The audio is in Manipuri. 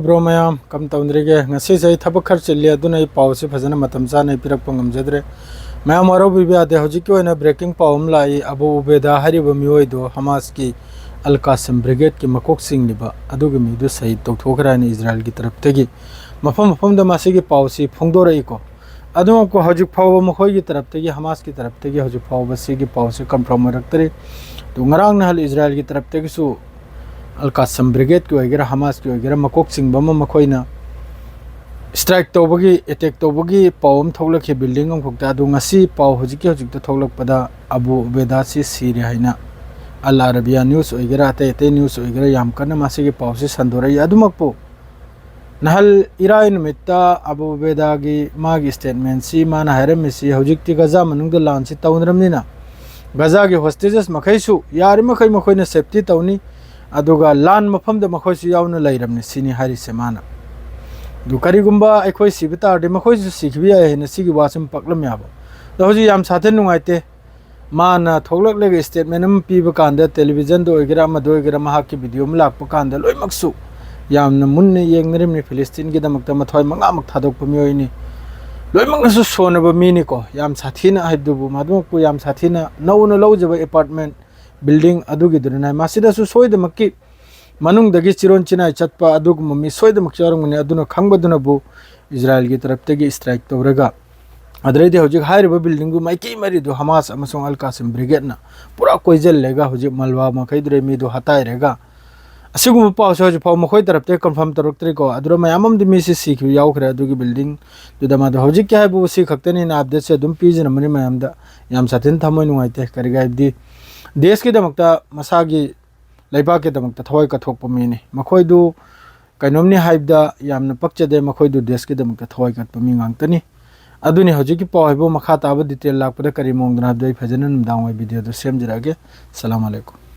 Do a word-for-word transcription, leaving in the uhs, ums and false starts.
ꯕ꯭ꯔꯣ ꯃꯌꯥꯝ, ꯀꯝ ꯇꯧꯗ꯭ꯔꯤꯒꯦ? ꯉꯁꯤꯁꯦ ꯑꯩ ꯊꯕꯛ ꯈꯔ ꯆꯤꯜꯂꯤ, ꯑꯗꯨꯅ ꯑꯩ ꯄꯥꯎꯁꯤ ꯐꯖꯅ ꯃꯇꯝ ꯆꯥꯅ ꯑꯩ ꯄꯤꯔꯛꯄ ꯉꯝꯖꯗ꯭ꯔꯦ꯫ ꯃꯌꯥꯝ ꯋꯥꯔꯧꯕꯤꯕ ꯌꯥꯗꯦ꯫ ꯍꯧꯖꯤꯛꯀꯤ ꯑꯣꯏꯅ ꯕ꯭ꯔꯦꯀꯤꯡ ꯄꯥꯎ ꯑꯃ ꯂꯥꯛꯏ, ꯑꯕꯨ ꯎꯕꯦꯗꯥ ꯍꯥꯏꯔꯤꯕ ꯃꯤꯑꯣꯏꯗꯣ ꯍꯃꯥꯁꯀꯤ ꯑꯜ ꯀꯥꯁꯤꯝ ꯕ꯭ꯔꯤꯒꯦꯗꯀꯤ ꯃꯀꯣꯛ ꯆꯤꯡꯂꯤꯕ ꯑꯗꯨꯒꯤ ꯃꯤꯗꯨ ꯁꯍꯤꯗ ꯇꯧꯊꯣꯛꯈ꯭ꯔꯦ ꯍꯥꯏꯅ ꯏꯖꯔꯥꯏꯜꯒꯤ ꯇꯔꯞꯇꯒꯤ ꯃꯐꯝ ꯃꯐꯝꯗ ꯃꯁꯤꯒꯤ ꯄꯥꯎꯁꯤ ꯐꯣꯡꯗꯣꯔꯛꯏꯀꯣ꯫ ꯑꯗꯨꯃꯛꯄꯨ ꯍꯧꯖꯤꯛ ꯐꯥꯎꯕ ꯃꯈꯣꯏꯒꯤ ꯇꯔꯞꯇꯒꯤ, ꯍꯃꯥꯁꯀꯤ ꯇꯔꯞꯇꯒꯤ ꯍꯧꯖꯤꯛ ꯐꯥꯎꯕ ꯁꯤꯒꯤ ꯄꯥꯎꯁꯤ ꯀꯟꯐꯥꯔꯝ ꯑꯣꯏꯔꯛꯇ꯭ꯔꯤ꯫ ꯑꯗꯨ ꯉꯔꯥꯡ ꯅꯍꯥꯟ ꯏꯖꯔꯥꯏꯜꯒꯤ ꯇꯔꯞꯇꯒꯤꯁꯨ ꯑꯜ ꯀꯥꯁꯝ ꯕ꯭ꯔꯤꯒꯦꯗꯀꯤ ꯑꯣꯏꯒꯦꯔꯥ, ꯍꯃꯥꯁꯀꯤ ꯑꯣꯏꯒꯦꯔꯥ, ꯃꯀꯣꯛ ꯆꯤꯡꯕ ꯑꯃ ꯃꯈꯣꯏꯅ ꯁ꯭ꯇ꯭ꯔꯥꯏꯛ ꯇꯧꯕꯒꯤ, ꯑꯦꯇꯦꯛ ꯇꯧꯕꯒꯤ ꯄꯥꯎ ꯑꯃ ꯊꯣꯛꯂꯛꯈꯤ ꯕꯤꯜꯗꯤꯡ ꯑꯃꯈꯛꯇ꯫ ꯑꯗꯨ ꯉꯁꯤ ꯄꯥꯎ ꯍꯧꯖꯤꯛꯀꯤ ꯍꯧꯖꯤꯛꯇ ꯊꯣꯛꯂꯛꯄꯗ ꯑꯕꯨ ꯎꯕꯦꯗꯥꯁꯤ ꯁꯤꯔꯦ ꯍꯥꯏꯅ ꯑꯜ ꯑꯔꯕꯤꯌꯥ ꯅ꯭ꯌꯨꯁ ꯑꯣꯏꯒꯦꯔꯥ, ꯑꯇꯩ ꯑꯇꯩ ꯅ꯭ꯌꯨꯁ ꯑꯣꯏꯒꯦꯔꯥ, ꯌꯥꯝ ꯀꯟꯅ ꯃꯁꯤꯒꯤ ꯄꯥꯎꯁꯤ ꯁꯟꯗꯣꯔꯛꯏ꯫ ꯑꯗꯨꯃꯛꯄꯨ ꯅꯍꯜ ꯏꯔꯥꯏ ꯅꯨꯃꯤꯠꯇ ꯑꯕꯨ ꯎꯕꯦꯗꯥꯒꯤ ꯃꯥꯒꯤ ꯁ꯭ꯇꯦꯠꯃꯦꯟꯁꯤ ꯃꯥꯅ ꯍꯥꯏꯔꯝꯃꯤꯁꯤ, ꯍꯧꯖꯤꯛꯇꯤ ꯒꯖꯥ ꯃꯅꯨꯡꯗ ꯂꯥꯟꯁꯤ ꯇꯧꯅꯔꯕꯅꯤꯅ ꯒꯖꯥꯒꯤ ꯍꯣꯁꯇꯦꯖꯦꯁ ꯃꯈꯩꯁꯨ ꯌꯥꯔꯤꯃꯈꯩ ꯃꯈꯣꯏꯅ ꯁꯦꯐꯇꯤ ꯇꯧꯅꯤ, ꯑꯗꯨꯒ ꯂꯥꯟ ꯃꯐꯝꯗ ꯃꯈꯣꯏꯁꯨ ꯌꯥꯎꯅ ꯂꯩꯔꯕꯅꯤ ꯁꯤꯅꯤ ꯍꯥꯏꯔꯤꯁꯦ ꯃꯥꯅ꯫ ꯑꯗꯨ ꯀꯔꯤꯒꯨꯝꯕ ꯑꯩꯈꯣꯏ ꯁꯤꯕ ꯇꯥꯔꯗꯤ ꯃꯈꯣꯏꯁꯨ ꯁꯤꯈꯤꯕ ꯌꯥꯏ ꯍꯥꯏꯅ ꯁꯤꯒꯤ ꯋꯥꯁꯤ ꯑꯃ ꯄꯛꯂꯝ ꯌꯥꯕ꯫ ꯑꯗꯣ ꯍꯧꯖꯤꯛ ꯌꯥꯝ ꯁꯥꯊꯤꯅ ꯅꯨꯡꯉꯥꯏꯇꯦ꯫ ꯃꯥꯅ ꯊꯣꯛꯂꯛꯂꯒ ꯁ꯭ꯇꯦꯠꯃꯦꯟ ꯑꯃ ꯄꯤꯕ ꯀꯥꯟꯗ, ꯇꯦꯂꯤꯚꯤꯖꯟꯗ ꯑꯣꯏꯒꯦꯔꯥ, ꯑꯃꯗ ꯑꯣꯏꯒꯦꯔꯥ, ꯃꯍꯥꯛꯀꯤ ꯚꯤꯗꯤꯑꯣ ꯑꯃ ꯂꯥꯛꯄ ꯀꯥꯟꯗ ꯂꯣꯏꯅꯃꯛꯁꯨ ꯌꯥꯝꯅ ꯃꯨꯟꯅ ꯌꯦꯡꯅꯔꯤꯕꯅꯤ꯫ ꯐꯤꯂꯤꯁꯇꯤꯟꯒꯤꯗꯃꯛꯇ ꯃꯊ꯭ꯋꯥꯏ ꯃꯉꯥꯃꯛ ꯊꯥꯗꯣꯛꯄ ꯃꯤꯑꯣꯏꯅꯤ, ꯂꯣꯏꯅꯃꯛꯅꯁꯨ ꯁꯣꯟꯅꯕ ꯃꯤꯅꯤꯀꯣ꯫ ꯌꯥꯝ ꯁꯥꯊꯤꯅ ꯍꯥꯏꯕꯗꯨꯕꯨ, ꯃꯗꯨꯃꯛꯄꯨ ꯌꯥꯝ ꯁꯥꯊꯤꯅ ꯅꯧꯅ ꯂꯧꯖꯕ ꯑꯦꯄꯥꯔꯠꯃꯦꯟ ꯕꯤꯜꯗꯤꯡ ꯑꯗꯨꯒꯤꯗꯨꯅ ꯃꯁꯤꯗꯁꯨ ꯁꯣꯏꯗꯃꯛꯀꯤ ꯃꯅꯨꯡꯗꯒꯤ ꯆꯤꯔꯣꯟ ꯆꯤꯅꯥꯏ ꯆꯠꯄ ꯑꯗꯨꯒꯨꯝꯕ ꯃꯤ ꯁꯣꯏꯗꯃꯛ ꯌꯥꯎꯔꯝꯒꯅꯤ꯫ ꯑꯗꯨꯅ ꯈꯪꯕꯗꯨꯅꯕꯨ ꯏꯖꯔꯥꯏꯜꯒꯤ ꯇꯔꯞꯇꯒꯤ ꯁ꯭ꯇ꯭ꯔꯥꯏꯛ ꯇꯧꯔꯒ, ꯑꯗꯨꯗꯩꯗꯤ ꯍꯧꯖꯤꯛ ꯍꯥꯏꯔꯤꯕ ꯕꯤꯜꯗꯤꯡꯗꯨ ꯃꯥꯏꯀꯩ ꯃꯔꯤꯗꯨ ꯍꯃꯥꯁ ꯑꯃꯁꯨꯡ ꯑꯜ ꯀꯥꯁꯤꯝ ꯕ꯭ꯔꯤꯒꯦꯗꯅ ꯄꯨꯔꯥ ꯀꯣꯏꯁꯤꯜꯂꯒ ꯍꯧꯖꯤꯛ ꯃꯜꯋꯥ ꯃꯈꯩꯗꯨꯗ ꯃꯤꯗꯨ ꯍꯥꯠꯇꯥꯏꯔꯒ, ꯑꯁꯤꯒꯨꯝꯕ ꯄꯥꯎꯁꯦ ꯍꯧꯖꯤꯛ ꯐꯥꯎ ꯃꯈꯣꯏ ꯇꯔꯞꯇꯒꯤ ꯀꯟꯐꯥꯔꯝ ꯇꯧꯔꯛꯇ꯭ꯔꯤꯀꯣ꯫ ꯑꯗꯨꯗ ꯃꯌꯥꯝ ꯑꯃꯗꯤ ꯃꯤꯁꯤ ꯁꯤꯈꯤꯕ ꯌꯥꯎꯈ꯭ꯔꯦ ꯑꯗꯨꯒꯤ ꯕꯤꯜꯗꯤꯡꯗꯨꯗ꯫ ꯃꯥꯗꯣ ꯍꯧꯖꯤꯛꯀꯤ ꯍꯥꯏꯕꯨ ꯁꯤ ꯈꯛꯇꯅꯤꯅ ꯑꯞꯗꯦꯠꯁꯦ ꯑꯗꯨꯝ ꯄꯤꯖꯔꯝꯕꯅꯤ ꯃꯌꯥꯝꯗ꯫ ꯌꯥꯝ ꯁꯥꯊꯤꯅ ꯊꯃꯣꯏ ꯅꯨꯡꯉꯥꯏꯇꯦ꯫ ꯀꯔꯤꯒꯤ ꯍꯥꯏꯕꯗꯤ ꯗꯦꯁꯀꯤꯗꯃꯛꯇ, ꯃꯁꯥꯒꯤ ꯂꯩꯕꯥꯛꯀꯤꯗꯃꯛꯇ ꯊꯋꯥꯏ ꯀꯠꯊꯣꯛꯄ ꯃꯤꯅꯤ꯫ ꯃꯈꯣꯏꯗꯨ ꯀꯩꯅꯣꯝꯅꯤ ꯍꯥꯏꯕꯗ ꯌꯥꯝꯅ ꯄꯛꯆꯗꯦ, ꯃꯈꯣꯏꯗꯨ ꯗꯦꯁꯀꯤꯗꯃꯛꯇ ꯊꯋꯥꯏ ꯀꯠꯄ ꯃꯤ ꯉꯥꯛꯇꯅꯤ꯫ ꯑꯗꯨꯅꯤ ꯍꯧꯖꯤꯛꯀꯤ ꯄꯥꯎ ꯍꯥꯏꯕꯨ ꯃꯈꯥ ꯇꯥꯕ ꯗꯤꯇꯦꯜ ꯂꯥꯛꯄꯗ ꯀꯔꯤ ꯃꯑꯣꯡꯗꯅꯣ ꯍꯥꯏꯕꯗꯨ ꯑꯩ ꯐꯖꯅ ꯅꯨꯃꯤꯗꯥꯡ ꯋꯥꯏ ꯚꯤꯗꯤꯑꯣꯗ ꯁꯦꯝꯖꯔꯛꯑꯒꯦ꯫ ꯁꯂꯥꯝ ꯑꯂꯩꯀꯨꯝ꯫